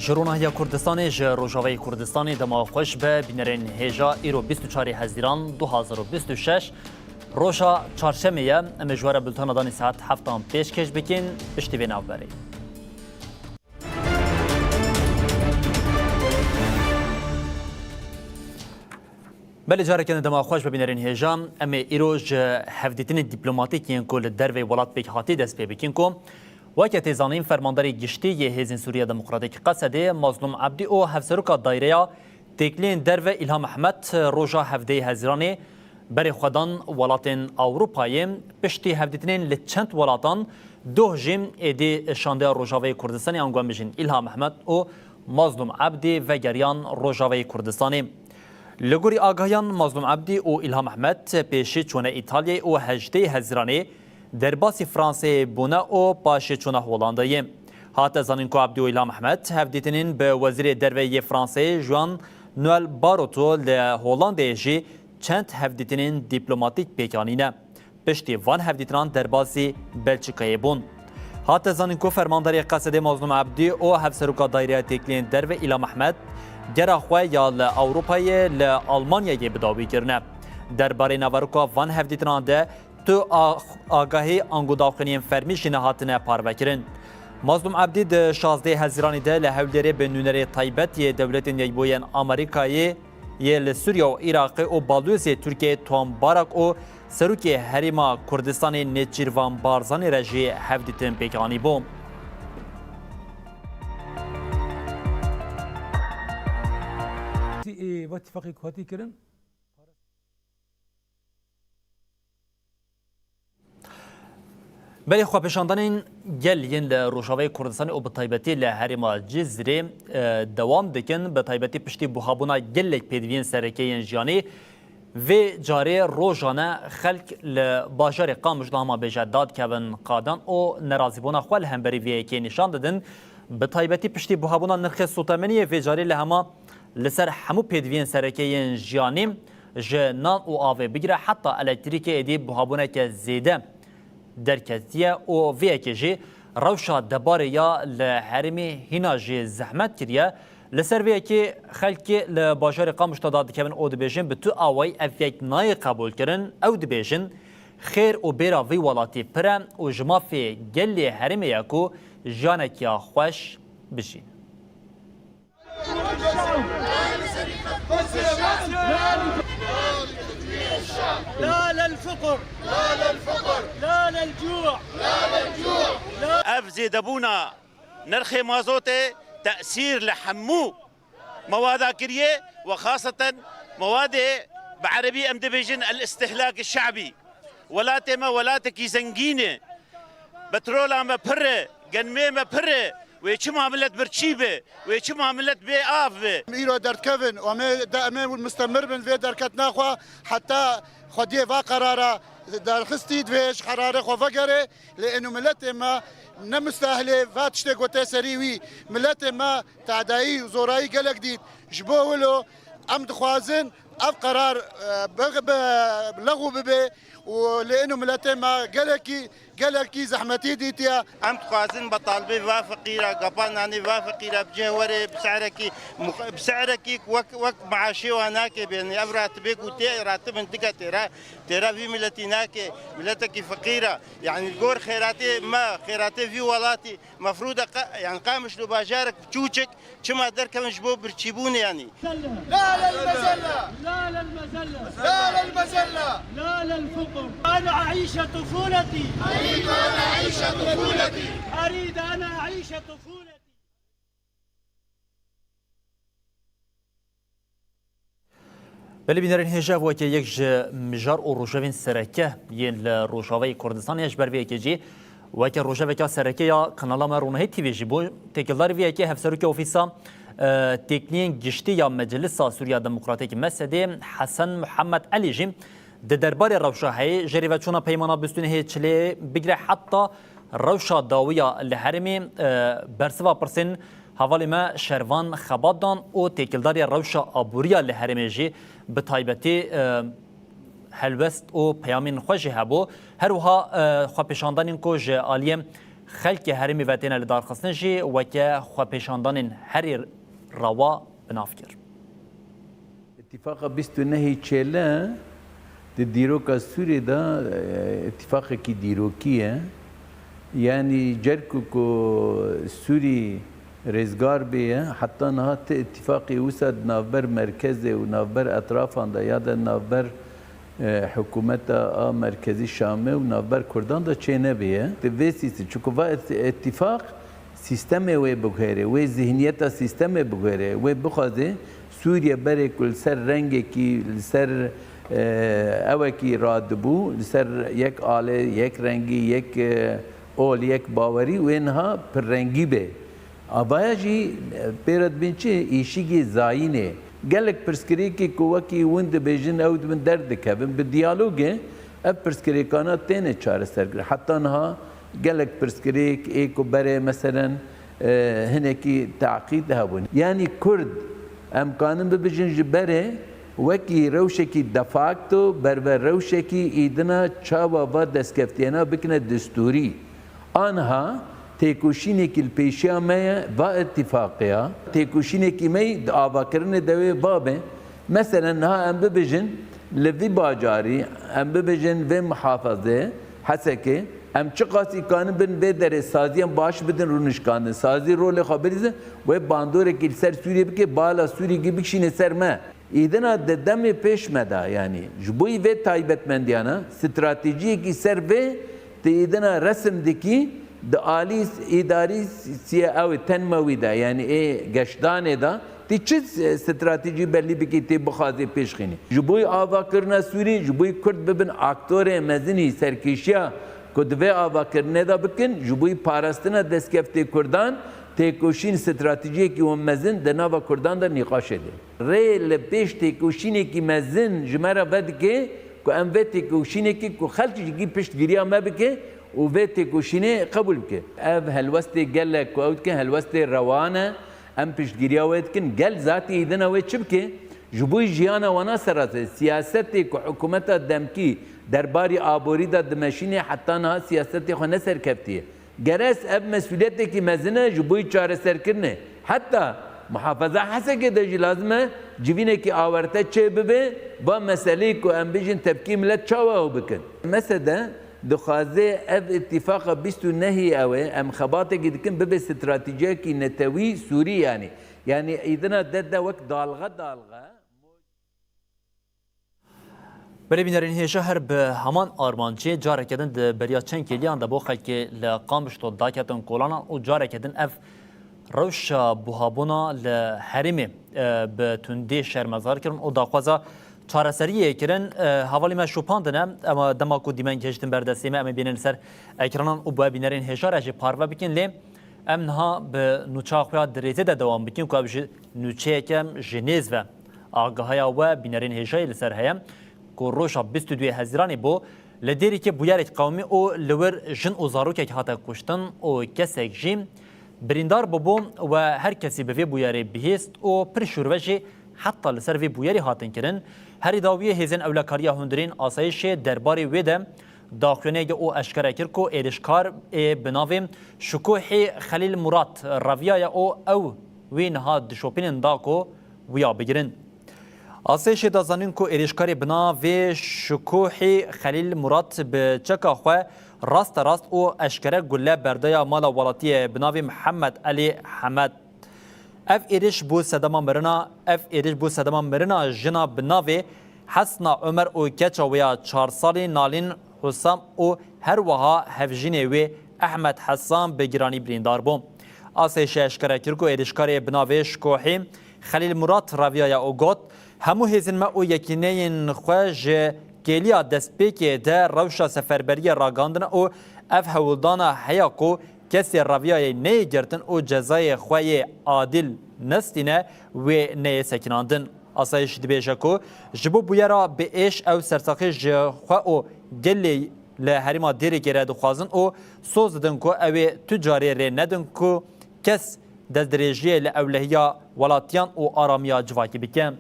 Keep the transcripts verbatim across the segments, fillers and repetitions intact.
Ji Ronahiya Kurdistanê, ji Rojavayê Kurdistanê dema xweş be, bînerên hêja, îro bîst û çarê Hezîran du hazar û bîst û şeş, roja çarşemê ye. Em ê ji we re bultena danî saet heftan pêşkêş bikin, piştî vê navberê. Belê, careke din dema xweş be, bînerên hêja. Em ê îro ji hevdîtinên dîplomatîk yên ku li derveyî welat pêk hatî dest pê bikin ku, weke tê zanîn, fermandarê giştî yê Hêzên Sûriya Demokratîk, Qesedê, Mazlûm Ebdî û Hevseroka Dayreya Têkiliyên Derve, Îlham Ehmed, roja hevdeyê Hezîranê berê xwe dan welatên Ewropayê. Piştî hevdîtinên li çend welatan, doh jî êdî şandeya Rojavayê Kurdistanê, ango em bijîn Îlham Ehmed û Mazlûm Ebdî vegeriyan Rojavayê Kurdistanê. Li gorî agahiyan, Mazlûm Ebdî û Îlham Ehmed pêşî çûne Îtalyayê û hejdê Hezîranê derbasî Fransayê bûne û paşê çûne Holandayê. Hate zanîn ku Ebdî û Îlham Ehmed hevdîtinên bi Wezîrê Derve yê Fransayê Jean Noel Barrot û li Holandayê jî çend hevdîtinên dîplomatîk pêk anîne. Piştî van hevdîtinan derbasî Belçîkayê bûn. Hate zanîn ku fermandarê Qesedê Mazlûm Ebdî û Hevseroka Dayreya Têkiliyên Derve Îlham Ehmed gera xwe ya li Ewropayê li Almanyayê bi dawî kirine. Derbarê naveroka van hevdîtinan de tu a-, agahî ango daxuyaniyên fermî jî nehatine parvekirin. Mazlûm Ebdî di şazdehê Hezîranê de li Hewlêrê bi nûnerê taybet yê Dewletên Yekbûyên Amerîkayê yê li Sûriye û Iraqê û balûzê Tirkiyeyê Tom Barak û Serokê Herêma Kurdistanê Nêçîrvan Barzanî re jî hevdîtin pêk anîbû. Ê, va tifaqê ku hatî kirin. Belê, xwepêşandanên gel yên li Rojavayê Kurdistanê û bi taybetî li herêma Cizrê, e, dewam dikin. Bi taybetî piştî buhabûna gelek pêdiviyên sereke yên jiyanî, vê carê rojane xelk li bajarê Qamişlo, hema bêje dadikevin qadan û nerazîbûna xwe li hemberî vê yekê nîşan didin. Bi taybetî piştî buhabûna nirxê sotemeniyê vê carê li hema li ser hemû pêdiviyên sereke yên jiyanî, ji nan û avê bigire heta elektrîkê êdî buhabûneke zêde derketiye û vê yekê jî rewşa debarê ya li herêmê hîna jî zehmet kiriye. Li ser vê yekê xelkê li bajarê Qamişlo dadikevin û dibêjin, bi tu awayî ev yek nayê qebûlkirin. Ew dibêjin, xêr û bêra vî welatî pir e û ji mafê gelê herêmê ye ku jiyanekî ya xweş bijîn. لا للفقر، لا للجوع، لا. Ev zêdebûna nirxê mazotê tesîr li hemû mewada kiriye, we xaseten mewadê, bi erebî em dibêjin el-îstihlak şe'bî. Welatê me welatekî zengîn e. Petrola me pir e, genmê me pir e. Wê çima milet birçî be? Wê çima milet bê av be? Îro derdkevin, em ê de, em ê mistemir bin vê derketina xwe, heta xwediyê va qerara derxistî divê ji qerarê xwe vegerê. Lê êno miletê me ne mistehlê va tiştê gotê serî wî. Miletê me tadayî û zorayî gelek dît. Ji bo wilo em dixwazin ev qerar, e, bi, bi, lexû bibe û li êno miletê me gelekî, gelekî zehmetî dîtiye. Em dixwazin betalbê va feqîra, gapa nanê va feqîra bi cih were, bi se'rekî mux-, bi se'rekî wek, wek meaşê wan nake bêne. Ev ratibê ku tê, ratibin dike têra, têra vî miletî nake. Miletekî feqîra. Yani li gor xêratê me, xêratê vî welatî, mefrûd e qe-, yani Qamişlo bajarek çûçik, çima derkevin ji bo birçîbûnê yanî. لا للمذلة. لا للمذلة. لا للمذلة. لا للفقر. أنا أعيش طفولتي. أريد أن أعيش طفولتي. أريد أن أعيش طفولتي. Belê bînerên hêja, weke yek ji mijar û rojevên sereke yên li Rojavayê Kurdistanê ye. Ji ber vê yekê jî weke rojeveka sereke ya kanala me Ronahî T V jî bû. Têkildarî vê yekê Hevserokê Ofîsa, e, Têkiliyên Giştî ya Meclisa Sûriya Demokratîk, mesedê, Hesen Muhammed Elî jî di derbarê rewşa heyê, ji rêveçûna peymana Bistûnê hê Çilê bigire heta rewşa dawiya li herêmê, e, bersiva pirsên hevalê me Şervan Xebat dan û têkildarî rewşa aboriya li herêmê jî bi taybetî, e, helwest û peyamên xwe jî hebû. Her wiha, e, xwepêşandanên ku ji aliyê Xelkê herêmê ve têne lidarxistin jî weke xwepêşandanên herî rewa bi nav kir. Îtîfaqa bîst û nehê Çêle di dîroka Sûriyê de, e, îtîfaqekî dîrokî ye. Yanî cer ku, ku Sûrî rêzgar bê ye, heta niha ti îtîfaqê wisa di navber merkezê û navber etrafan de ya de navber, e, hikûmeta a merkezî Şamê û navber Kurdan de çênebêye. Di vê sîsî, çunku va ît-, îtîfaq sîstemê wê biguherê, wê zihniyeta sîstemê biguherê, wê bixwaze Sûriye berê ku li ser rengekî, li ser, e, ewekî radibû, li ser yek alê, yek rengî, yek, e, ol, yek bawerî, wê niha pirrengî be. Avaya jî, e, pê re dibên çi? Îşîgê zayînê. Gelek pirsgirêkê ku wekî hûn dibêjin ew di bin derdikevin, bi diyalogê ev pirsgirêkana têne çareserkirin. Heta niha gelek pirsgirêk ê ku berê, meselen, e, hinekî teqîd hebûn. Yanî Kurd, em kanin bibêjin ji berê wekî rewşekî de facto, berve rewşekî îdina çawa va destkeftiyena bikine destûrî. Anha têkoşînekî li pêşiya me ye, va îtîfaqê ya. Têkoşînekî me yî di avakirinê de wê va be. Meselen, niha em bibêjin li vî bajarî, em bibêjin vê muhafazê, Hesekê, em çiqasî kanin bin vê derê saziyan baş bidin rûnişkandin, sazî rolê xwe bilîzin, wê bandorekî li ser Sûriyê bike, bala Sûriyekî bikişîne ser me. Îdina di demê pêş me de, yanî ji bo vê taybetmendiyana, stratejiyekî ser vê tu îdina resim dikî, di alî îdarî siye ew ê tenmewî de, yanî ê geşdanê de, tu çi stratejî belî bikî, tê bixwazê pêşxînî? Ji bo avakirina Sûrî, ji bo Kurd bibin aktorê mezinî serkêşiya ku di vê avakirinê de bikin, ji bo parastina destkeftê Kurdan, têkoşîn stratejiyekî wan mezin di nava Kurdan de nîqaşê de. Rê li pêş têkoşînekî mezin ji me re vedike ku em vê têkoşînekî ku xelk jî piştgiriya me bike û vê têkoşînê qebûl bike. Ev helwestê gelek ku ew dikin, helwestê rewa ne, em piştgiriya wê dikin. Gel zatî îdina wê çi bike? Ji bo jiyana wana serase, siyasetê ku hikûmeta demkî derbarî aborî de dimeşîne, heta niha siyasetê xwe neserkeftiye. Gerez ev mesûliyetekî mezin e ji bo çareserkirinê. Heta muhafaza Hesekê de jî lazim e civînekî awarte çêbibe, va meseleyê ku em bêjin tepkî milet çawa ew bikin. Mesede dixwaze ev îtîfaqa bîst û nehî ew ê, em xebatekî dikin bibe stratejiyekî netewî Sûrî yanî. Yanî îdina de de wek dalxe dalxe. Belê bînerên hêja her bi heman armancê careke din di beriya çend kêliyan de bo xelkê li Qamişlo daketin kolanan û careke din ev rewşa buhabûna li herêmê, e, bi tundî şermezar kirin û daxwaza çareseriyê kirin. E, hevalê me şopandine, em dema ku dîmen gihiştin ber destê me, em ê bînin li ser ekranan û bo bînerên hêja re jî parve bikin, lê em niha bi nûçeya xwe ya di rêzê de dewam bikin ku ev ji nûçeyeke ji nêz ve. Agahaya we bînerên hêjayî li ser heye ku roja bîst û duyê Hezîranê bû, li Dêrikê bûyerek qewimî û li wir jin û zarokek hate kuştin û kesek jî birîndar bûbû we her kesî bi vê bûyerê bihîst û pir şûrve jî heta li ser vê bûyerê hatin kirin. Herî dawiyê hêzên ewlekariya hundirên asayişê derbarê wê de daxuyaniyeke û eşkere kir ku êrişkar ê bi navê Şukuhî Xelîl Murat reviyaye û ew wî niha dişopînin da ku wiya bigirin. Asayişê da zanîn ku êrişkarê bi navê Şukuhî Xelîl Murat bi çeka xwe rasterast û eşkere gule berdaya mala welatiyê bi navê Mihemed Elî Hemed. Ev êriş bû sedema mirina, ev êriş bû sedema mirina jina bi navê Hesna Omer û keça wê ya çar salî Nalîn Husam û her wiha hevjînê wê Ehmed Hesan bi giranî birîndar bû. Asayişê eşkere kir ku êrişkarê bi navê Şikohî Xelîl Murat reviyaye û got, hemû hêzên me û yekîneyên xwe ji kêliya destpêkê de rewşa seferberiyê ragandine û ev hewldana heya ku kesê reviyayê neyê girtin û cezayê xwe yê adil nestîne, wê neyê sekinandin. Asayîş dibêje ku ji bo bûyera bi êş ew sersaxî ji xwe û gelê li herêma Dêrikê re dixwazin û soz didin ku ew ê tu carê rê nedin ku kes destdirêjiyê li ewlehiya welatiyan û aramiya civakî bike.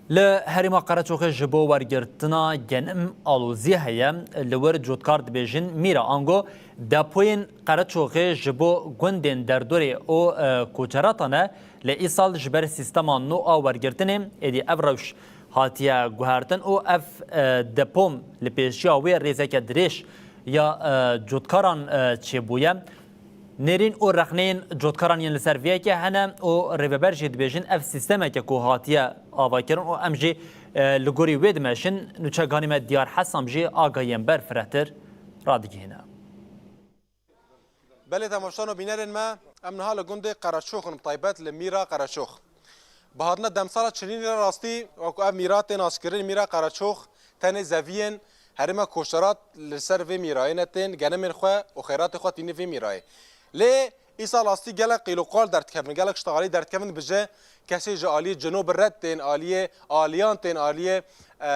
Li herêma Qereçoxê ji bo wergirtina genim alozî heye. Li wir cotkar dibêjin mîra ango depoyên Qereçoxê ji bo gundên derdorê û, e, koçeratan e. Lê îsal ji ber sîstema nû a wergirtinê êdî ev rewş hatiye guhertin û ev, e, depo li pêşiya wê rêzeke dirêj ya, e, cotkaran, e, çêbûye. Nêrîn û rexneyên cotkaran yên li ser vê yekê hene û rêveber jî dibêjin ev sîstemeke ku hatiye avakirin û em jî, e, li gorî wê dimeşin. Nûçe ganî me Diyar Hesam jî agahiyên ber firehtir radigihîne. Belê temaşan û bînerên me, em niha li gundê Qereçox in, bi taybet li mîra Qereçox. Bi hatina demsala çinînê re rastî, wekî ev mîra tê naskirin, mîra Qereçox, tenê zeviyên herêma Koçerat li ser vê mîrayê ne tên, genemên xwe û xeyratê xwe tînî vê mîrayê. Lê îsal rastî gelek qîl û qal derdikevin, gelek ştarî derdikevin, bi ji kesê ji aliyê cino bi red tên, aliyê aliyan tên, aliyê, e,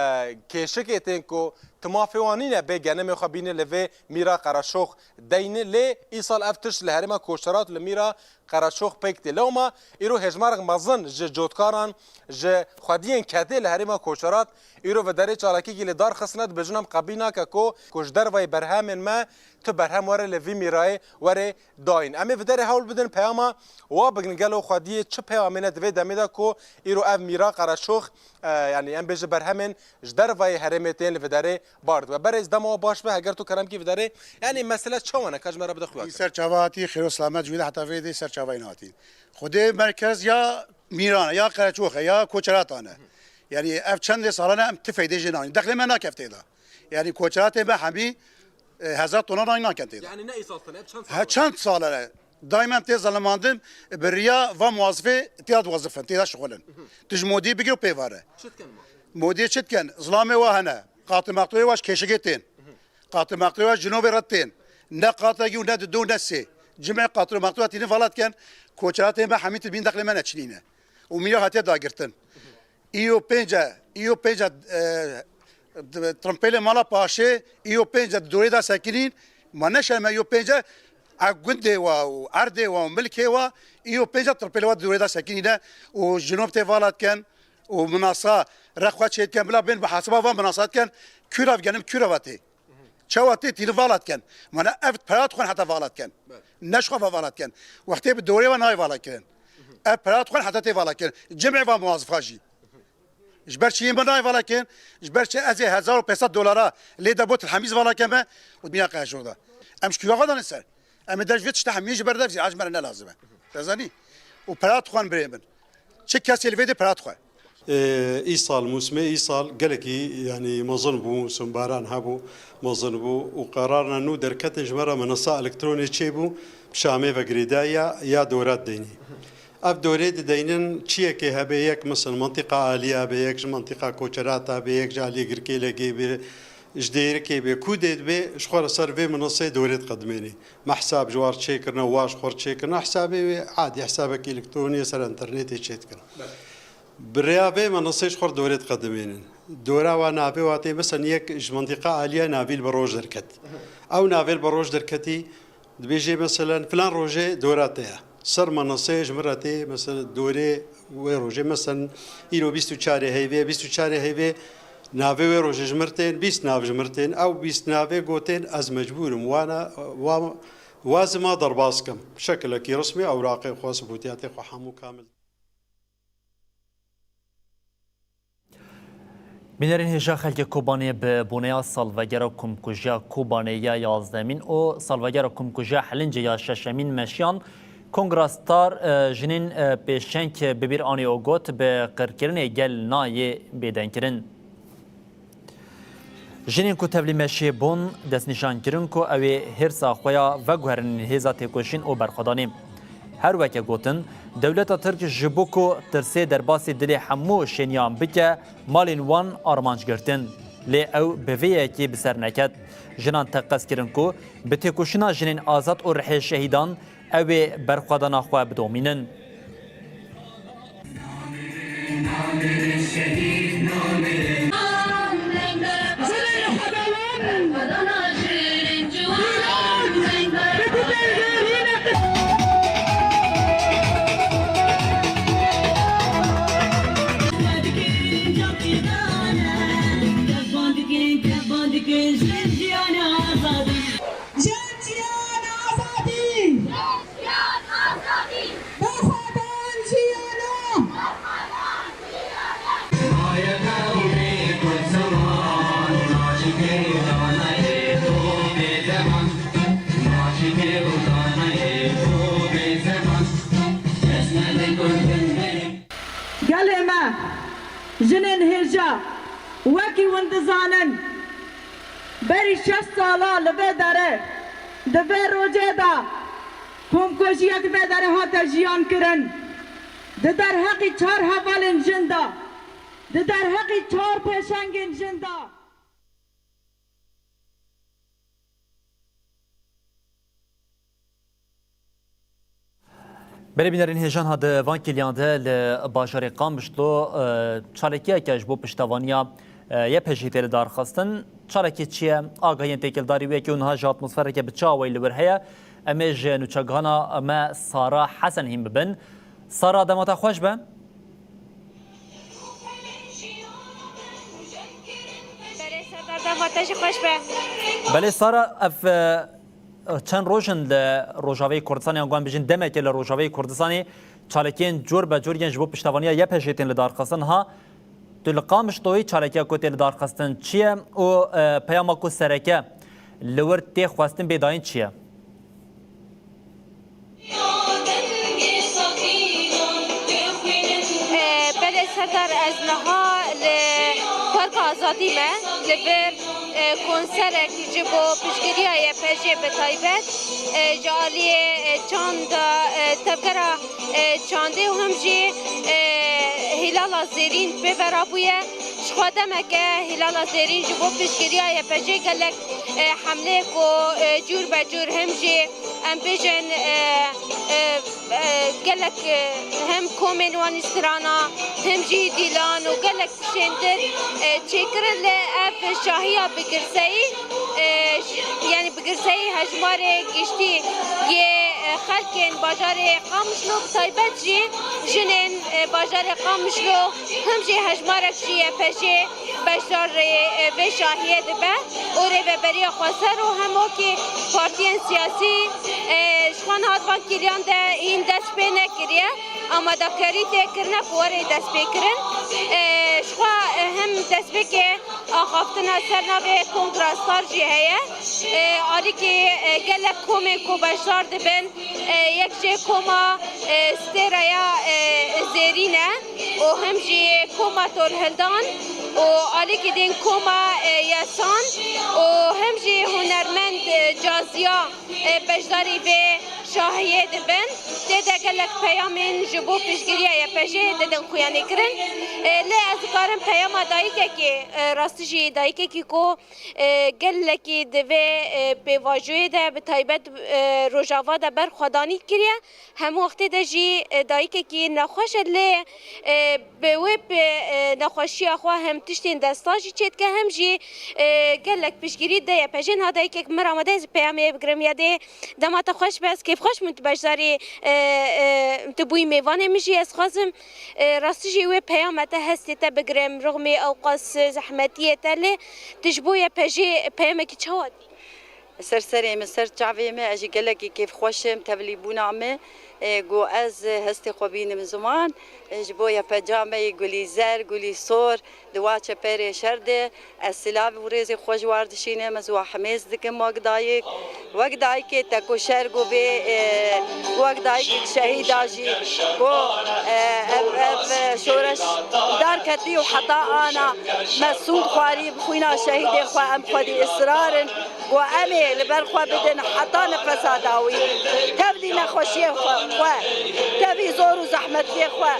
kêşikê tên ku ti mafê wan nîne bê genemê xwe bîne li vê mîra Qereçox deyne. Lê îsal ev tişt li herêma Koçerat li mîra Qereçox pêk tê. Lewma îro hêjmarek mezin ji cotkaran, ji xwediyên kedê li herêma Koçerat îro vê derê çalakiyekî li dar xistine, dibêjin em qebîl nake ku, ku ji dervayî berhemên me tu berhem were li vî mîrayê were dayîn. Em ê vê derê hewl bidin peyama wa bigrin, gelo xwediyê çi peyamê ne di vê demê de ku îro ev mîra Qereçox, e, yanî em bêjin berhemên ji dervayê herêmê tên li vê derê bar dibe. Berêz dema we baş be, heger tu kerem kî vê derê, yanî mesele çawa ne, ka ji me re bide xuya. Ser çava hatî, xêr û selamet ji wî de heta vê dê ser çavayê hatî. Xwedê merkez ya mîran e, ya Qereçox e, ya Koçeratan e. Yanî ev çendê salan e em ti feydê jê nayîn. Dexlê me nakef tê de. Yanî Koçeratê me hemî, e, hezar tona nayîn nakin tê de. Yanî ne îsal tune, ev çend sal He, e? Çend sal e? Daîm em tê zelimandin, bi riya va muwazifê tê de diwazifin, tê de şixulin. Tu ji modî bigir û pê vare. Çi dikin ma? Modiyê çi dikin? Zilamê wa hene. Qatî maqtûyê wa ji kêşikê tên. Qatî maqtûyê wa ji cinovê re tên. Ne qatekî û ne di du ne sê. Cimê qatî maqtûya tînin vala dikin. Koçeratê me hemî tu bîn dexlê me neçinîne. Û mîra hatiye dagirtin. Îro pênc e, îro pênc e, e, di-, trimpêlê mala paşê, îro pênc e di dorê de sekinîn, ma ne şerm e îro pênc e, e gundê wa û erdê wa û milkê wa, îro pênc e trimpêlê wa di dorê de sekinîne û jinov tê vala dikin û minasa re xwe çê dikin, bila bên bi hesaba van minasa dikin, kûra genim kûra ve tê. Çawa tê tîni vala dikin. Mana ev pera dixwin heta vala dikin. Belê. Ne ji xwe ve vala dikin. Wextê bi dorê ve nayê vala kirin. Ev pera dixwin heta tê vala kirin. Cemê va muwazifa jî. Ji ber çi yên me nayê vala kirin? Ji ber çi ez ê hezar û pênc sed dolara lê de bot hemîz vala keme û bîna qeşo da. Em ji kî ve danin ser? Em ê der ji vê tişta hemî ji ber dev zî, a ji me re ne lazim e. Te zanî? Û pera dixwin birê min. Çi kesê li vê de pera dixwe. Ee, îsal, mûsimê îsal gelekî, yanî mezin bû, mûsim baran hebû, mezin bû û qerarna nû derketin ji me re minasa elektronê çêbû, bi Şamê ve girêdayî ya, ya dora dideynî. Ev dorê dideynin çiyekê hebe, yek misin mintîqa aliya be, yek ji mintîqa koçerata be, yek ji aliyê girkêlekê be, ji Dêrikê bê, ku dê dibê, ji xwe re ser vê minasê dorê diqedimênê. Me hesab ji war çêkirine, wa ji xwe re çêkirine, hesabê wê adî, hesabekî elektronî ye, ser înternetê çêdikine. Belê. Bi rêya vê minasê ji xwe re dorê diqedimênin. Dora wa navê wa tê, mesela yek ji mintîqa alî ye, navî li bi roj derket. Ew navê li bi roj derketî, Dibêjê, meselen, filan rojê dora te ye. Ser minasê ji min re tê, meselen, dorê wê rojê, meselen, îro bîst û çarê heyvê, bîst û çarê heyvê navê wê rojê ji min tên, bîst nav ji min tên, ew bîst navê gotên, ez mecbûr im wana, wa, wa zima derbas kim. Şekilekî resmî, ewraqê xwe, subûtiyatê xwe hemû kamil. Bînerên hêja xelkê Kobanê bi boneya salvegera komkujiya Kobanê ya yazdemîn û salvegera komkujiya Helincê ya şeşemîn meşiyan. Kongra Star, e, jinên, e, pêşeng bi bîr anî û got, bi qirkirinê gel nayê bêdengkirin. Jinên ku tevlî meşiyê bûn, destnîşan kirin ku ew ê hêrsa xwe ya veguherînin hêza têkoşîn û berxwedanê. Her weke gotin, dewleta Tirk ji bo ku tirsê derbasî dilê hemû şêniyan bike, malên wan armanc girtin. Lê ew bi vê yekê bi ser neket. Jinan teqez kirin ku bi têkoşîna jinên azad û rihê şehîdan ew ê berxwedana xwe bidomînin. Wekî hûn dizanin, berî şeş sala li vê derê, di vê rojê de komkujiyek vê derê hate jiyan kirin. Di derheqî çar hevalên jin de, di derheqî çar pêşengên jin de. Belê bînerên hêjan, ha di van kêliyan de li bajarê Qamişlo, e, çalakiyeke ji bo piştevaniya, e, Y P G tê li dar xistin. Çalakî çi ye? Agahiyên têkildarî wê yekê û niha ji atmosfereke bi çi awayî li wir heye? Em ê ji nûçegihana me Sara Hesen hîn bibin. Sara, dema te xweş be. Belê Serdar, dema te jî xweş be. Belê Sara, ev, e, çend roj in li Rojavayê Kurdistanê, yan guhan bijin demekê li Rojavayê Kurdistanê çalakiyên cor be cor yên ji bo piştevaniya Y P G tên li dar xistin. Ha, tu li Qamişloyê çalakiya ku tê li dar xistin çi ye û, e, peyama ku sereke li wir tê xwestin bê dayîn çi ye? E, belê Serdar, ez niha li Parka Azadî me, li vir, e, konserek ji bo piştgiriya Y P G bi taybet, e, ji aliyê, e, çanda, e, tevgera, e, çandê û him jî, e, Hîlala Zêrîn pê ve rabûye. Ji xwe demeke Hîlala Zêrîn ji bo piştgiriya Y P G gelek, e, hemleyek û, e, cûr be cûr him jî em bêjin, e, e, e, gelek, e, hem komên wan î strana, hem jî dîlan û gelek tiştên dir, e, çêkirin, lê ev şahiya bi girseyî, e, ş-, yanî bi girseyî hejmarê giştî yê, e, xelkên bajarê Qamişlo, bi taybet jî jinên, e, bajarê Qamişlo, him jî hejmarek jî Y P G beşdarê, e, vê şahiyê dibe û rêveberiya xweser û hem wekî partiyên siyasî, e, ji xwe niha di van kêliyan de hîn dest pê nekiriye. Amadakarî tê kirine ku were destpêkirin. E, ji xwe, e, hem destpêkê axaftina ser navê Kongra Star jî heye. E, alîkî, e, gelek komên ku beşdar dibin, e, yek jê koma, e, Stêreya, e, Zêrîn e û hem jî koma Tolhildan û alîkî din koma, e, Yesan û hem jî hunermend, e, Caziya, e, beşdarî vê şahiyê dibin. Tê de gelek peyamên ji bo piştgiriya Y P G didin xuyanîkirin. E, lê ez dikarim peyama dayikekî, e, rastî jî dayikekî ku, e, gelekî di vê, e, pêvajoyê de, bi taybet, e, Rojava de berxwedanî kiriye. Hemû wextê de jî, e, dayikekî nexweş e, lê, e, bi wê pê, e, nexweşiya xwe hem tiştên desta jî çêdike, hem jî, e, gelek piştgirî dide Y P G. Niha dayikek min re amade, ez peyamê bigirim. Ya dê, dema te xweş be, ez kêfxweş bûm tu beşdarî, e, e, tu bûyî mêvanê min jî. Ez xwazim, e, rastî jî wê peyama te, hestê te bigirim, rixmê ewqas zehmetiyê te, lê tu ji bo Y P G peyamekî çawa dî? Ser serê min, ser çavê min, ez jî gelekî kêfxweş im, tevlîbûna min, e, ku ez hestê xwe bînim ziman, e, ji bo Y P G me yê gulî zer, gulî sor, di wa çeperê şer de, ez silav û rêzê xwe ji war dişînim, ez wa himêz dikim wek dayik. Wek dayikê te ku şer ku bê, e, wek dayikek şehîda jî ku, e, ev, ev, e, şoreş dar ketî û heta ana me sûnd xwarî bi xwîna şehîdê xwe, em xwedî israr in. Ku em ê li ber xwe bidin heta nefesa dawî. Tevlî nexweşiyê xwe, xwe, tevî zor û zehmetiyê xwe,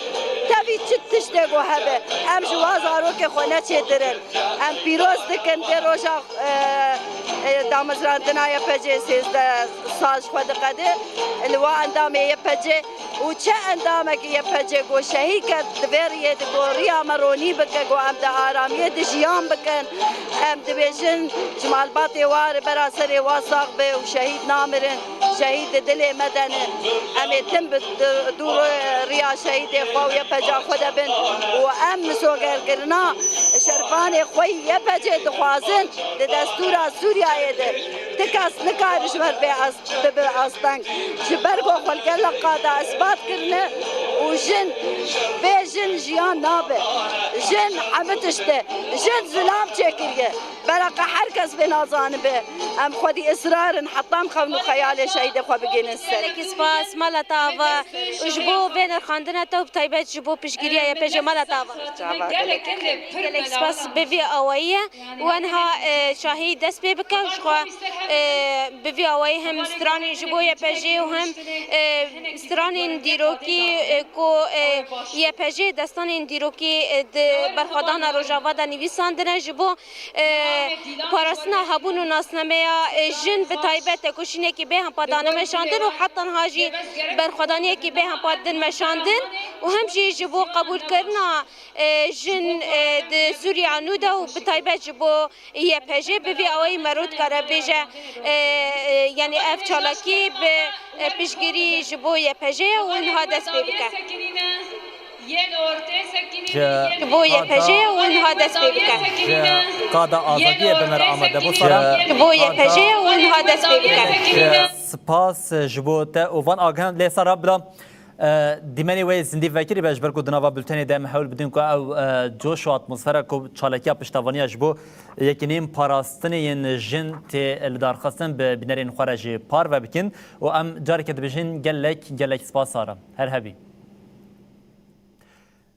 tevî çi tiştê ku hebe, em ji wa zarokê xwe neçêtir in. Em pîroz dikin vê roja, e, e, damezrandina Y P G sêzdeh sal ji xwe diqede. Li wa endamê Y P G û çi endamekî Y P G ku şehîd ket, di vê riyê de ku riya me ronî bike, ku em di aramiyê de jiyan bikin. Em dibêjin, ji malbatê wa re bera serê wa sax be û şehîd namirin, şehîd di dilê me de ne. Em ê tim bi du-, dû riya şehîdê xwe û Y P G xwe de bin û em misogerkirina şervanê xwe yî Y P G dixwazin di destûra Sûriyeyê de. Ti kes nikare ji me bê est-, bibe asteng. Ji ber ku xwe li gel qada isbat kirine, Û jin, bê jin jiyan nabe. Jin hemî tişt e. Jin zilam çêkiriye. Bereqe her kes vê nazanibe. Em xwedî israr in heta em xewn û xeyalê şehîdê xwe bigihînin ser. Gelekî spas, mala te ava. Û ji bo vê nirxandina te û bi taybet ji bo piştgiriya Y P J mala te ava. Çava gelek. Gelekî spas bi vî awayî ye. Û niha, e, şahî dest pê bike û ji xwe, e, bi vî awayî hem stranên ji bo Y P J û hem, e, stranên dîrokî, e, ku, e, Y P J destanên dîrokî, e, di berxwedana Rojava de nivîsandine ji bo, e, parastina hebûn û nasnameya, e, jin bi taybet tekoşînekî bê hempa dane meşandin û heta niha jî berxwedaniyekî bê hempa din meşandin û hem jî ji bo qebûlkirina, e, jin, e, di Sûriye nû de û bi taybet ji bo Y P J bi vî awayî mero dikare bêje, e, e, yanî ev çalakî bi, e, piştgirî ji bo Y P J ye û niha dest pê bike. Ji Ji bo Y P J ye û niha dest pê bike. Ji qada azadiyê bi me re amade bû, Sara. Ji bo Y P J ye û niha dest pê bike. Ji spas ji bo te û van agihan lê Sara bila. E, dîmenê wê zindî vekirî be, ji ber ku di nava bultenê de em hewl bidin ku ew, e, coş û atmosfera ku çalakiya piştevaniya ji bo yekîneyên parastinê yên jin tê lidarxistin bi bînerên xwe re jî parve bikin û em careke dibêjin gelek, gelek spas Sara. Her hebî.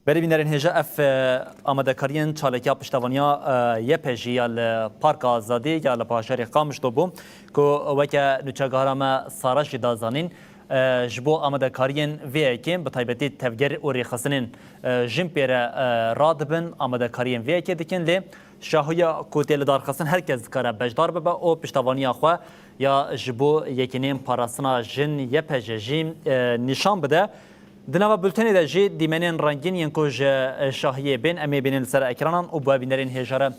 Berê bînerên hêja ev, e, amadekariyên çalakiya piştevaniya, e, Y P J ya li Parka Azadî ya li bajarê Qamişlo bû ku weke nûçegihara me Sara jî da zanîn. E, ji bo amadekariyên vê yekê, bi taybetî tevger û rêxistinên, e, jin pê re, e, radibin, amadekariyên vê yekê dikin, lê şahiya ku tê lidarxistin her kes dikare beşdar bibe û piştevaniya xwe ya ji bo yekîneyên parastina jin Y P J jî, e, nîşan bide. Di nava bultenê de jî dîmenên rengîn yên ku ji, e, şahiyê bên, em ê bînin li ser ekranan û bi we bînerên hêja re,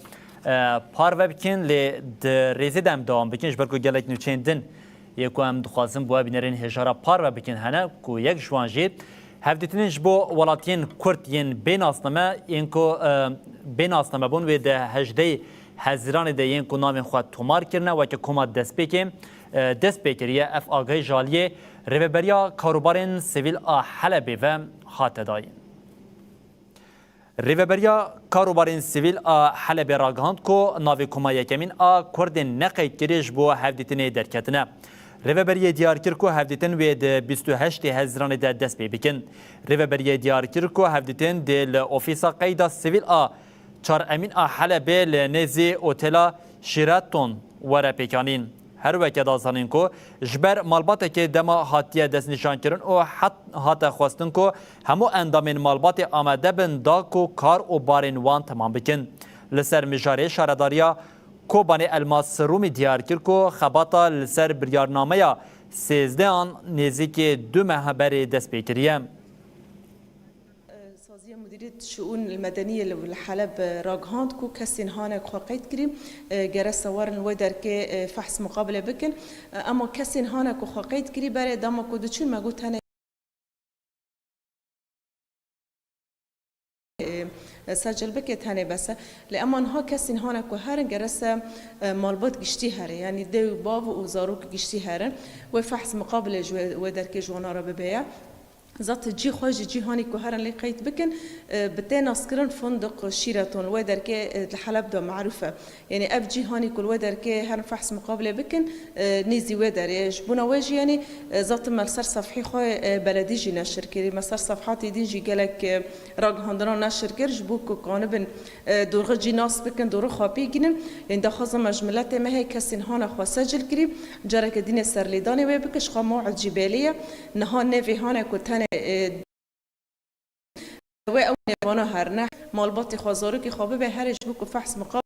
e, parve bikin, lê di rêzê de em dewam bikin, ji ber ku gelek nûçeyên din yê ku em dixwazin bi we bînerên hêja re parve bikin hene, ku yek ji wan jî hevdîtinên ji bo welatiyên Kurd yên bê nasname, yên ku, e, bê nasname bûn wê di hejdehê Hezîranê de yên ku navên xwe tomar kirine weke koma destpêkê, e, dest pê kiriye. Ev agahî ji aliyê Rêveberiya Karûbarên Sivîl a Helebê ve hate dayîn. Rêveberiya Karûbarên Sivîl a Helebê ragihand ku navê koma yekemîn a Kurdên neqeydkirî ji bo hevdîtinê derketine. Rêveberiyê diyar kir ku hevdîtin wê di bîst û heştê Hezîranê de dest pê bikin. Rêveberiyê diyar kir ku hevdîtin dê li Ofîsa Qeyda Sivîl a Çar Emîn a Helebê li nêzî Otela Sheraton were pêkanîn. Her weke da zanîn ku ji ber malbatekê dema hatiye destnîşankirin û hat-, hate xwestin ku hemû endamên malbatê amade bin da ku kar û barên wan temam bikin. Li ser mijarê Şaredariya Kobanê Elmas Rûmî diyar kir ku xebata li ser biryarnameya sêzdehan nêzîkî du meh berê dest pê kiriye. Saziya Mudiriyet Şuun Medeniye li, li Heleb, e, ragihand ku kesên hane ku xwe qeyd kirî, e, gerese werin li wê derkê, e, fehs muqabele bikin. E, ema kesên hane ku xwe qeyd kirî berê dema ku diçûn me got tenê, e, secil bike tenê bese. Lê ema niha kesên hane ku herin gerese, e, malbat giştî here. Yanî dê û bav û zarok giştî herin. Wê fehs muqabele ji wê, wê derkê ji wana re bibe ye. Zat cî xwe ji cîhanî ku herin lê qeyd bikin, e, bi tê naskirin Fundiq Şîreton, wê derkê, e, li Heleb de merûf e. Yanî ev cîhanî ku li wê derkê herin fehs muqabele bikin, e, nêzî wê derê. Ji bona wê jî, yanî, e, zat me li ser sefhî xwe, e, beledî jî neşir kirî. Me ser sefhatê din jî gelek, e, ragihandinan neşir kir, ji bo ku kanibin, e, dorxî cî nas bikin, dorxî xwe pê gînin. Yanî daxwaza me ji miletê me heye kesên hane xwe secil kirî. Careke dînê serlêdanê wê bike, ji xwe mew'id jî belê ye. Niha nêvê hane ku tenê, e, wê ew nêvana herine, malbatê xwe, zarokê xwe bibe herê ji bo ku fehs miqab,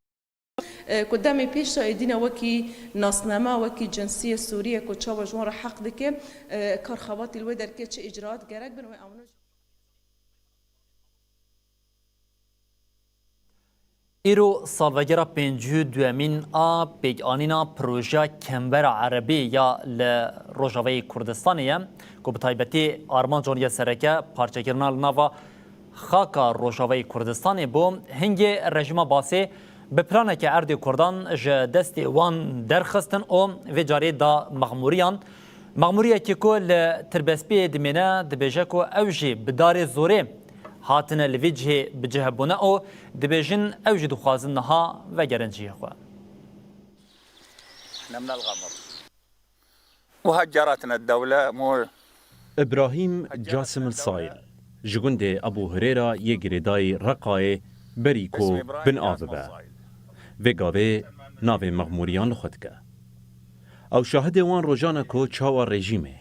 e, ku demê pêş de êdî ne wekî nasname, wekî cinsiyê Sûriyê ku çawa ji wan re heq dike, e, kar xebatî li wê derkê çi îcraat gerek bin, wê ewna Îro salvegera pêncî û duyemîn a pêkanîna projeya Kembera Erebî ya li Rojavayê Kurdistanê ye, ku bi taybetî armanc aniye sereke parçekirina li nava xaka Rojavayê Kurdistanê bû. Hingê rejîma Basê bi planeke erdê Kurdan ji destê wan derxistin û vê carê da mexmûriyan Mexmûriyekî ku li Tirbespiyê dimêne, dibêje ku ew jî bi darê zorê hatine li vî cihê bi cih hebûne û dibêjin ew jî dixwazin niha vegerin cihê xwe. احنا من الغمر وهجرتنا الدولة مو Îbrahîm Casim Sayl ji gundê Ebû Hurêra yê girêdayî Reqayê berî ku bin av bibe. Vê gavê navê mexmûriyan li xwe dike. Ew şahidê wan rojan e ku çawa rejîmê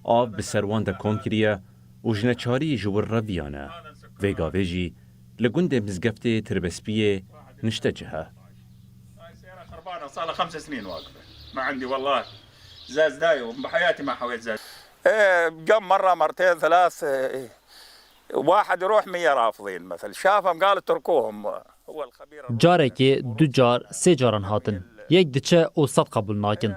av bi ser wan de kom kiriye û ji neçarî ji wir re viyane. Vê gavê jî li gundê mizgeftê Tirbespiyê niştecih e. هاي سيارة خربانة صار لها خمس سنين واقفة. ما عندي والله زاز دايم بحياتي ما حويت زاز. ايه كم مرة مرتين ثلاث، إيه، واحد يروح مية رافضين مثل شافهم قال اتركوهم. هو الخبير Carekê, du car, sê caran hatin. Yek diçe û sed qebûl nakin.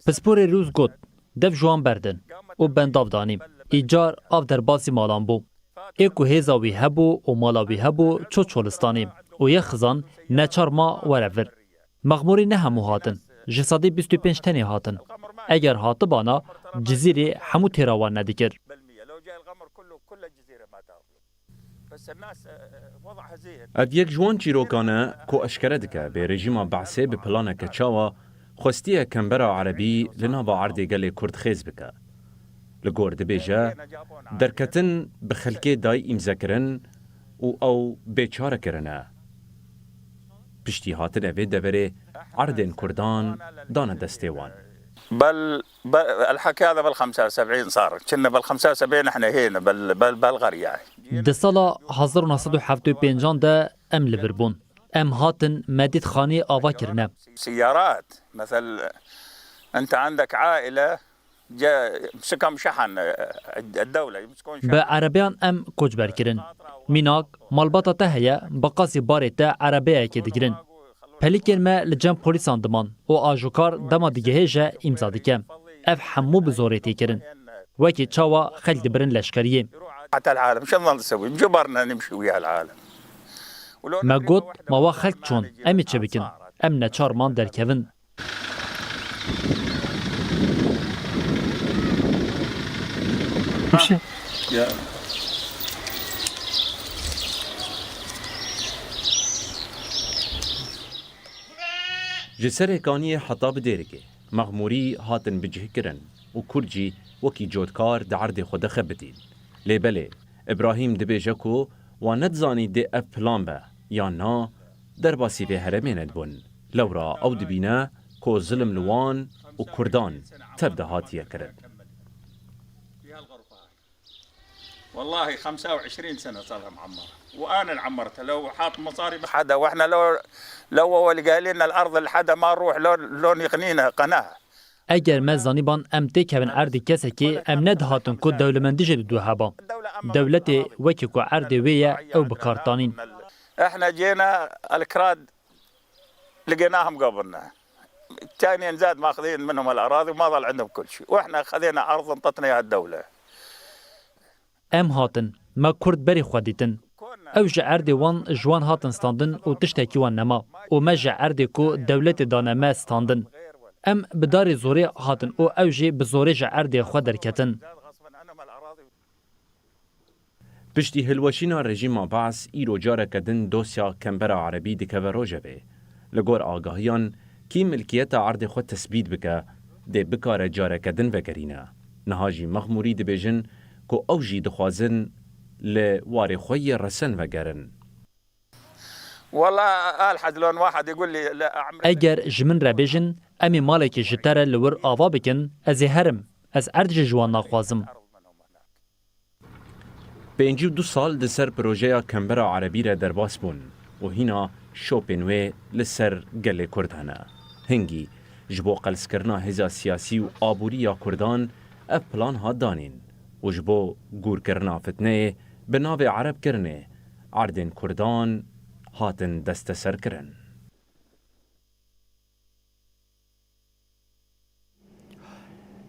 Pisporê Rûs got, dev ji wan berdin û bendav danî. Îcar av derbasî malan bû. Ê ku hêza wî hebû û mala wî hebû çû çolistanê û yê xizan neçar ma were vir. Mexmûrî ne hemû hatin. Ji sedî bîst û pênc tenê hatin. Eger hatibana, Cizîrê hemû têra wan nedikir. Ev yek ji wan çîrokan e ku eşkere dike bê rejîma Be'sê bi planeke çawa xwestiye kembera erebî li nava erdê gelê Kurd xêz bike. Li gor dibêje, derketin bi xelkê dayî îmzekirin û ew bê çare kirine. Piştî hatinê vê deverê erdên Kurdan dane destê wan. بل بل الحكي هذا بال خمسة وسبعين صار، كنا بال خمسة وسبعين احنا هنا بال بال بالغرية. Di sala hezar û neh sed û hevdeh û pêncan de em li vir bûn. Em hatin Medîd Xanî ava kirine. سيارات مثل انت عندك عائلة جا مسكهم شحن الدولة يمسكون شحن. Bi erebeyan em koçber kirin. Mînak, malbata te heye, bi qasî barê te erebeyekê digirin. Pelîkên me li cem polîsan diman û ajokar dema digihêje îmza dike. Ev hemû bi zorê tê kirin. Wekî çawa xelk dibirin leşkeriyê. حتى العالم شو نظل نسوي؟ انجبرنا نمشي ويا العالم. Me got, ma wa xelk çûn, em ê çi bikin? Em neçar man derkevin. Ji Serê Kaniyê heta bi Dêrikê, mexmûrî hatin bicihkirin û Kurd jî wekî cotkar di erdê xwe de xebitîn. Lê belê, Îbrahîm dibêje ku wan nedizanî dê ev plan be yan na, derbasî vê herêmê nedibûn. Lewra ew dibîne ku zilim li wan û Kurdan tev de hatiye kirin. والله خمسة وعشرين سنة صار لها معمرة. وأنا اللي عمرتها. لو حاط مصاري حدا، وإحنا لو، لو هو اللي قال لنا الأرض لحدا ما نروح، لو، لو يغنينا قناة. Eger me zanîban em têkevin erdê kesekê, em nedihatin ku dewlemendî jê li dû heba. Dewletê wekî ku erdê wê ye, ew bi kar tanîn. احنا جينا الكراد لقيناهم قبلنا. الثانيين زاد ماخذين منهم الأراضي وما ظل عندهم كل شيء. وإحنا خذينا أرض انطتنا إياها الدولة. Em hatin, me Kurd berî xwe dîtin. Ew ji erdê wan ji wan hatin standin û tiştekî wan nema. Û me ji erdê ku dewletê dane me standin. Em bi darê zorê hatin û ew jî bi zorê ji erdê xwe derketin. Piştî hilweşîna rejîma Baas îro careke din dosya Kembera Erebî dikeve rojevê. Li gor agahiyan, kî milkiyeta erdê xwe tesbît bike, dê bikare careke din vegerîne. Niha jî Mexmûrî dibêjin ku ew jî dixwazin li warê xwe yê resen vegerin. والله ألحد لون واحد يقول لي لا أعمل. Eger ji min re bêjin, em ê malekê ji te re li wir ava bikin, ez ê herim. Ez erd jî ji wan naxwazim. Pêncî û du sal di ser projeya Kembera Erebî re derbas bûn û hîna şopên wê li ser gelê Kurd hene. Hingî ji bo qelskirina hêza siyasî û aborî ya Kurdan ev plan hat danîn û ji bo gûrkirina fitneyê bi navê Erebkirinê erdên Kurdan hatin desteserkirin.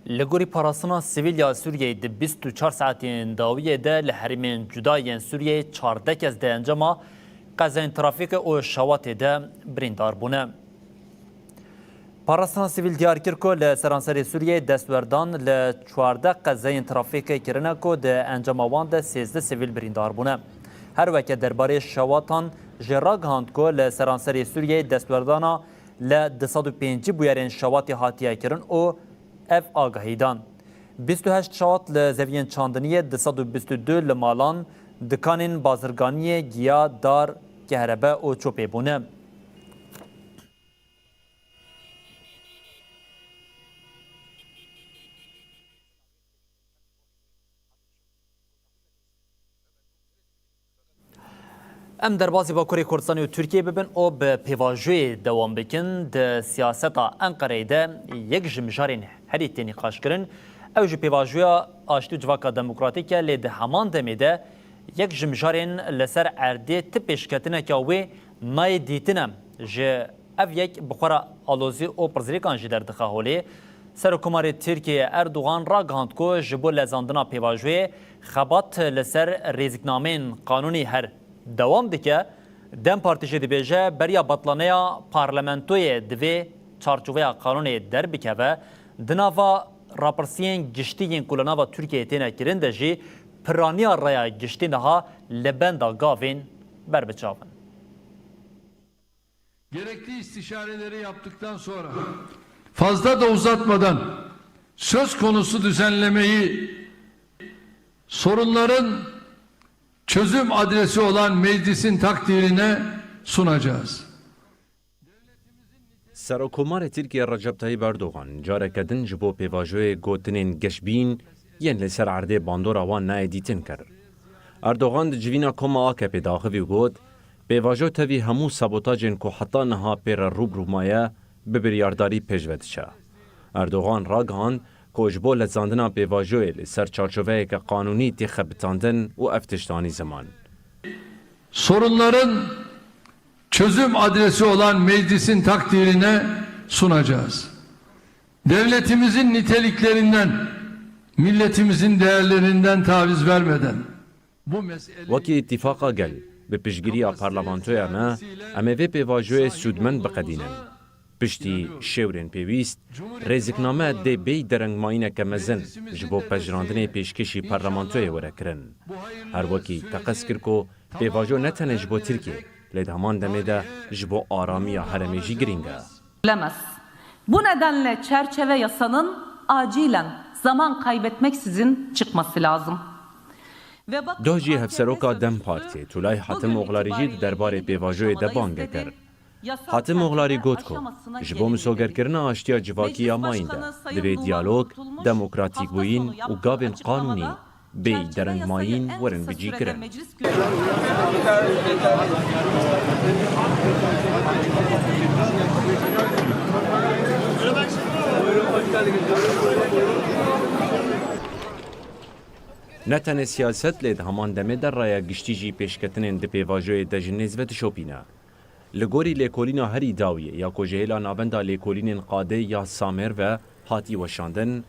Li gorî parastina sivîl ya Sûriyeyê di bîst û çar saetên dawiyê de li herêmên cuda yên Sûriyeyê çardeh kes di encama qezayên trafîkê û şewatê de birîndar bûne. Parastina sivîl diyar kir ku li seranserê Sûriyeyê destwerdan li çardeh qezeyên trafîkê kirine ku di encama wan de sêzdeh sivîl birîndar bûne. Her weke derbarê şewatan jî ragihand ku li seranserê Sûriyeyê destwerdana li du sed û pêncî bûyerên şewatê hatiye kirin û ev agahî dan. Bîst û heşt şewat li zeviyên çandiniyê, du sed û bîst û du li malan, dikanên bazirganiyê, giya, dar, kehrebe û çopê bûne. Em derbasî Bakurê Kurdistanê û Tirkiyê bibin û bi pêvajoyê dewam bikin. Di siyaseta Enqereyê de yek ji mijarên herî tê nîqaşkirin, ew ji pêvajoya aştî û civaka demokratîk e, lê di heman demê de yek ji mijarên li ser erdê ti pêşketineke wê nayê dîtin e. Ji ev yek bi xwe re alozî û pirsgirêkan jî derdixe holê. Serokkomarê Tirkiyeyê Erdogan ragihand ku ji bo lezandina pêvajoyê xebat li ser rêziknameyên qanûnî her dewam dike. DEM Partî jî dibêje beriya betlaneya parlamentoyê divê çarçoveya qanûnê derbikeve. Di nava rapirsiyên giştî yên ku li nava Tirkiyeyê têne kirin de jî piraniya raya giştî niha li benda gavên berbiçav in. Gerekli istişareleri yaptıktan sonra fazla da uzatmadan söz konusu düzenlemeyi sorunların çözüm adresi olan meclisin takdirine sunacağız. Serokkomarê Tirkiyê Recep Tayyip Erdogan careke din ji bo pêvajoyê gotinên geşbîn yên li ser erdê bandora wan nayê dîtin kir. Erdogan di civîna koma A K P'ê daxivî û got, Pêvajo tevî hemû sabotajên ku heta niha pê re rû bi rû maye, bi biryardarî pêş ve diçe. Erdogan ragihand ku ji bo lezandina pêvajoyê li ser çarçoveyeke qanûnî tê xebitandin û ev tişt anî ziman. Sorunların çözüm adresi olan meclisin takdirine sunacağız. Devletimizin niteliklerinden, milletimizin değerlerinden taviz vermeden bu meseleyi... Wekî îtîfaqa gel, bi piştgiriya parlamentoya me, em ê vê pêvajoyê sûdmend biqedînin. Piştî şêwrên pêwîst, rêzikname dê bêyî derengmayîneke mezin ji bo pejirandinê pêşkêşî parlamentoyê were kirin. Her wekî teqez kir ku pêvajo ne tenê ji bo Tirkiyê, lê di heman demê de ji bo aramiya herêmê jî girîng e. Bilemez. Bu nedenle çerçeve yasanın acilen zaman kaybetmeksizin çıkması lazım. Ve bakın, Doh jî hevseroka DEM Partiyê Tulay Hatim Oxlarî jî di derbarê pêvajoyê de bang kir. Hatim Oxlarî got ku ji bo misogerkirina aştiya civakî ya mayîn de divê diyalog, demokratîkbûyîn û gavên qanûnî bêyî derengmayîn werin bicîkirin. Ne tenê siyaset lê di heman demê de raya giştî jî pêşketinên di pêvajoyê de ji nêz ve dişopîne. Li gorî lêkolîna herî dawiyê ya ku ji hêla Navenda Lêkolînên Qadê ya Samêr ve hatî weşandin,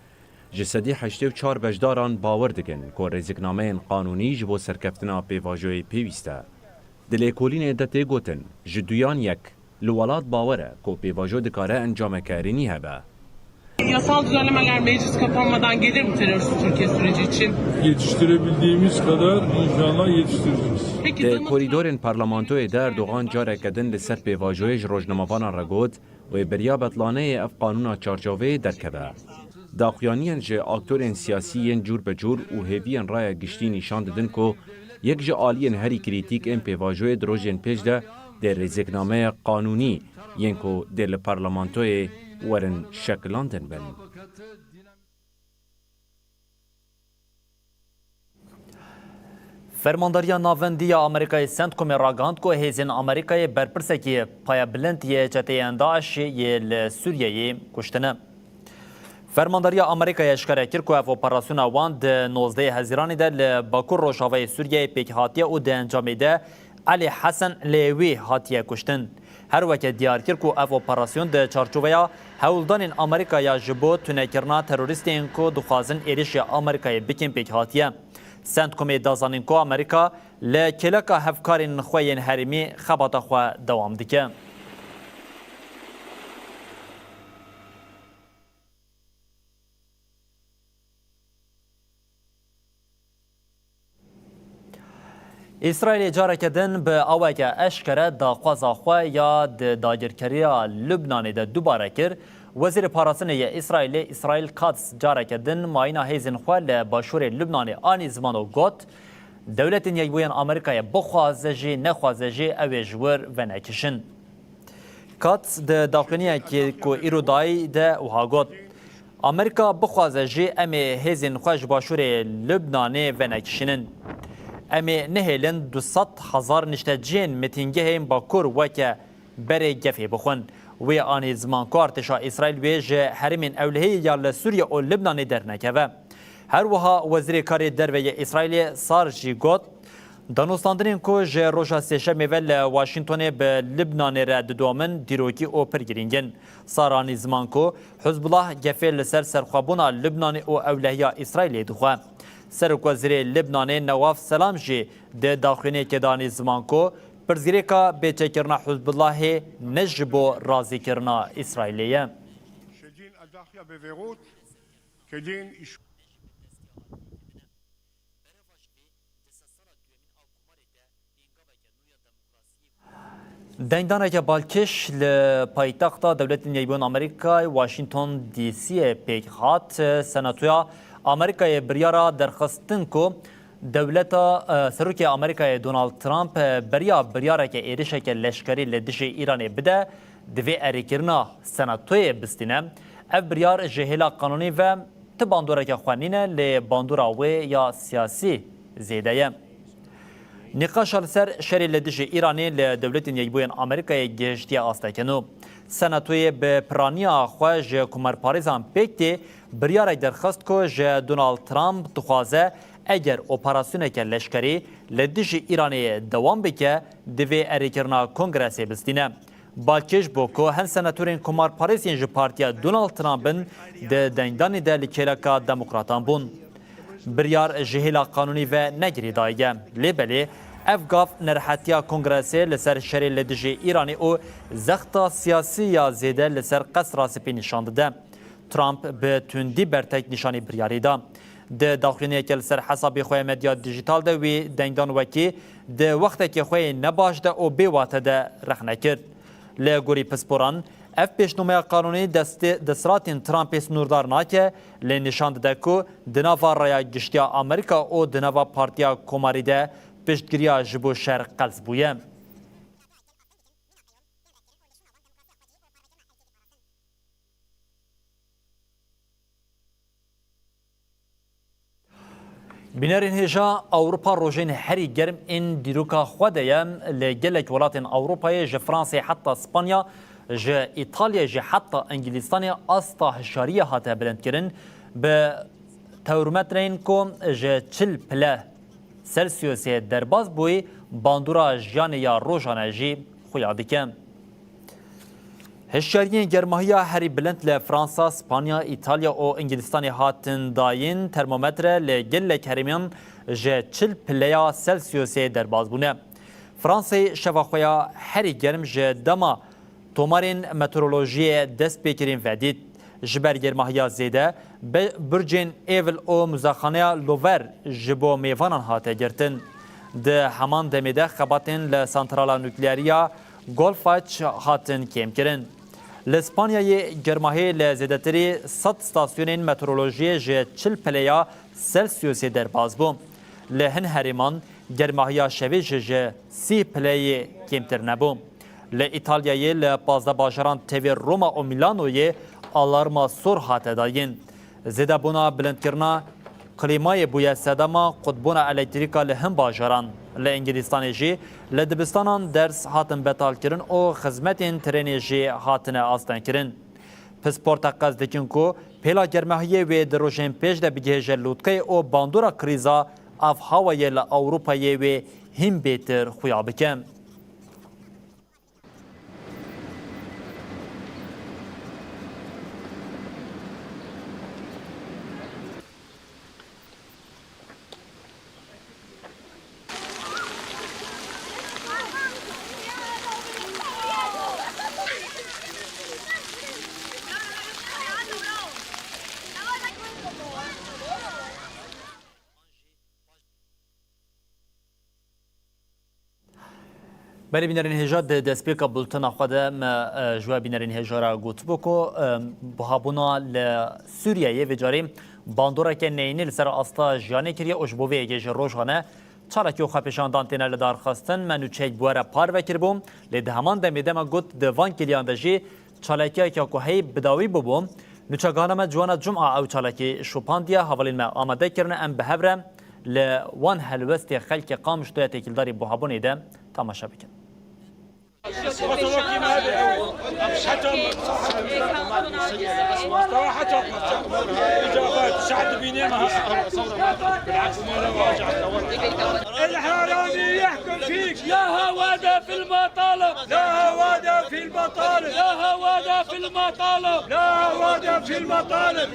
ji sedî heştê û çar beşdaran bawer dikin ku rêziknameyên qanûnî ji bo serkeftina pêvajoyê pêwîst e. Di lêkolînê de tê gotin, ji duyan yek, li welat bawer e ku pêvajo dikare encameke erênî hebe. Yasal düzenlemeler meclis kapanmadan gelir mi terörsüz Türkiye süreci için? Yetiştirebildiğimiz kadar inşallah yetiştireceğiz. Di korîdorên parlamentoyê de Erdogan careke din li ser pêvajoyê ji rojnamevana re got, wê beriya betlaneyê ev qanûna çarçoveyê derkeve. Daxuyaniyên ji aktorên siyasî yên cûr be cûr û hêviyên raya giştî nîşan didin ku yek ji aliyên herî krîtîk ên pêvajoyê di rojên pêş de dê rêzêknameya qanûnî yên ku dê li parlamentoyê werin şekilandin bin. Fermandariya Navendî ya Amerîkayê CENTCOMê ragihand ku hêzên Amerîkayê berpirsekî payebilind yê çeteyên DAIŞê yê li Sûriyeyê kuştine. Fermandariya Amerîkayê eşkere kir ku ev operasyona wan di nozdehê Hezîranê de li bakur rojavayê Sûriyeyê pêk hatiye û di encamê de Elî Hesen Lêwî hatiye kuştin. Her weke diyar kir ku ev operasyon di çarçoveya hewldanên Amerîka ya ji bo tunekirina terorîstên ku dixwazin êrişê Amerîkayê bikin pêk hatiye. CENTCOMê da zanîn ku Amerîka li kêleka hevkarên xwe yên herêmî xebata xwe dewam dike. Îsraîlê careke din bi aweke eşkere daxwaza xwe ya di dagirkeriya Lubnanê de dubare kir. Wezîrê Parastinê yê Îsraîlê Îsraîl Katz careke din mayîna hêzên xwe li başûrê Lubnanê anî ziman û got, Dewletên Yekbûyên Amerîkayê bixwaze jî nexwaze jî ew ê ji wir venekişin. Katz di daxuyaniyekê ku îro dayî de wiha got, Amerîka bixwaze jî em ê hêzên xwe ji başûrê Lubnanê venekişînin. Em ê nehêlin du sed hezar nişteciyên mitîngehên Bakur weke berê gefê bixwin. Wê anî ziman ku artêşa Îsraîl wê ji herêmên ewlehiyê ya li Sûriye û Lubnanê dernekeve. Her wiha Wezîrê Karê Derve yê Îsraîlê Sar jî got, Danûstandinên ku ji roja Sêşemê ve li Washingtonê bi Libnanê re didomin, dîrokî û pir girîng in. Sar anî ziman ku Hizbullah gefê li ser serxwebûna Libnanê û ewlehiya Îsraîlê dixwe. Serokwezîrê Libnanê Newaf Selam jî di daxuyaniyekê de anî ziman ku pirsgirêka bêçekirina Hizbullahê ne ji bo razîkirina Îsraîlê ye. Dengdaneke balkêş li paytexta Dewletên Yekbûyên Amerîkayê, Washington D C'yê pêk hat. Senatoya Amerîkayê biryara derxistin ku dewleta, e, Serokê Amerîkayê Donald Trump, e, beriya biryareke êrişeke leşkerî li dijî Îranê bide, divê erêkirina Senatoyê bistîne. Ev biryar ji hêla qanûnî ve ti bandoreke xwe nîne, lê bandora wê ya siyasî zêde ye. Nîqaşa li ser şerê li dijî Îranê li Dewletên Yekbûyên Amerîkayê gihiştiye asteke nû. Senatoyê bi piraniya xwe ji komarparêzan pêk tê, biryarek derxist ku ji Donald Trump dixwaze eger operasyoneke leşkerî li dijî Îranê dewam bike, divê erêkirina Kongresê bistîne. Balkêş bû ku hin senatorên komarparêz yên ji partiya Donald Trump in di dengdanê de li kêleka demokratan bûn. Biryar ji hêla qanûnî ve ne girêdayî ye. Lê belê ev gav nerehetiya Kongresê li ser şerê li dijî Îranê û zexta siyasî ya zêde li ser Qesra Spî nîşan dide. Trump bi tundî bertek nîşanî biryarî da. Di daxuyaniyeke li ser hesabê xwe ya medya dijîtal de wî dengdan wekî di wextekê xwe yê nebaş de û bêwate de rexne kir. Li gorî pisporan, ev pêşnomeya qanûnî destê, desthilatên Trumpê sînordar nake, lê nîşan dide ku di nava raya giştiya Amerîka û di nava Partiya Komarî de piştgiriya ji bo şer qels bûye. Bînerên hêja, Ewropa rojên herî germ ên dîroka xwe de ye. Li gelek welatên Ewropayê, ji Fransê heta Spanya, ji Îtalyayê jî heta Îngilîstanê asta hişyariyê hate bilindkirin. Bi termometreyên ku ji çil pile Selsiyosê derbas bûyî, bandora jiyanê ya rojane jî xuya dike. Hişyariyên germahiya herî bilind li Fransa, Spanya, Îtalya û Îngilistanê hatin dayîn. Termometre li gelek herêman ji çil pileya Selsiyosê derbas bûne. Fransayê şeva xwe ya herî germ ji dema tomarên meteorolojiyê dest pê kirin vedît. Ji ber germahiya zêde, be-, burcên Eiffel û Muzexaneya Louvre ji bo mêvanan hate girtin. Di heman demê de xebatên li santrala nukleerî ya Golfach hatin kêmkirin. Li Spanyayê germahiyê li zêdetirî sed stasyonên meteorolojiyê ji çil pileya Selsiyosê derbas bû. Li hin herêman germahiya şevê jî ji sî pileyê kêmtir nebû. Li Îtalyayê li pazdeh bajaran tevî Roma û Milanoyê alarma sor hate dayîn. Zêdebûna bilindkirina klîmayê bûye sedema qutbûna elektrîka li hin bajaran. Li Îngilîstanê jî li dibistanan ders hatin betalkirin û xizmetên trênê jî hatine astengkirin. Pispor teqez dikin ku pêla germahiyê wê di rojên pêş de bigihêje lûtkeyê û bandora krîza avhewayê li Ewropayê wê hîn bêtir xuya bike. Belê bînerên hêja, di destpêka bultena xwe de me, e, ji we bînerên hêja re gotibû ku, e, buhabûna li Sûriyeyê vê carê bandoreke neyînî li ser asta jiyanê kiriye û ji bo vê yekê jî rojane çalakî û xwepêşandan têne lidarxistin. Me nûçeyek bi we re parve kiribû, lê di heman demê de me got di van kêliyan de jî çalakiyeke ku heyî bi dawî bûbû. Nûçegihana me Ciwana Cuma ew çalakî şopandiye, hevalên me amade kirine, em bi hev re li wan helwestê xelkê Qamişloya têkildarî buhabûnê de temaşe bikin. الحرامي يحكم فيك. لا هوادة في المطالب. لا هوادة في المطالب. لا هوادة في المطالب. لا هوادة في المطالب.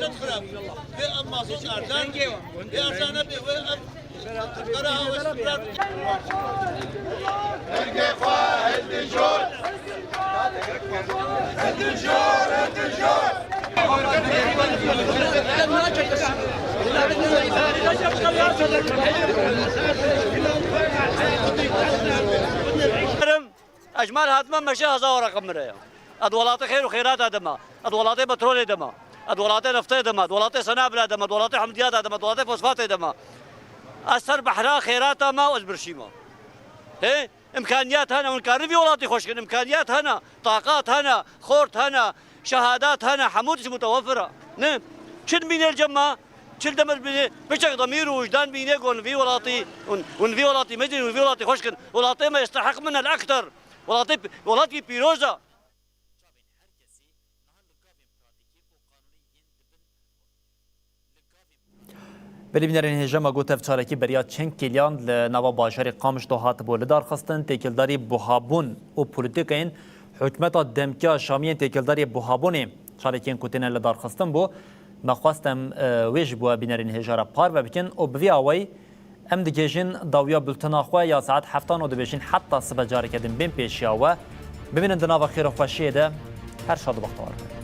Ez ji mal hatime meşe heza reqim min re ya. Ez di welatê xêr û xêrata de me. Ez di welatê petrolê de me. Ez di welatê neftê de me. Di welatê senabila de me. Di welatê hemdiyata de me. Di welatê fosfatê de me. Ez ser behra xêrata me û ez birşî me. Hê? Îmkaniyat hene, hûn karin vî welatî xweş kin. Îmkaniyat hene, taqat hene, xort hene, şehadat hene, hemû tişt mutewefir e. Ne? Çi dibîne li cem me? Çi li dem ez bîne? Piçek demîr û wijdan bîne ku hûn vî welatî, hûn, hûn vî welatî mezin, hûn vî welatî xweş kin. Welatê me yestehik min el ekter. Welatê, welatî pîroz e. Belê bînerên hêja, me got ev çalakî beriya çend kêliyan li nava bajarê Qamişlo hatibû lidarxistin. Têkildarî buhabûn û polîtîkayên hikûmeta demkî ya Şamî yên têkildarî buhabûnê çalakiyên ku têne lidarxistin bû. Me xwest em, e, wê ji bo bînerên hêja re parve bikin û bi vî awayî em digihêjin dawiya bultena xwe ya saet heftan û dibêjin heta sibe careke din bên pêşiya we. Bimînin di nava xêr û xweşiyê de. Her şad û bextewar bin.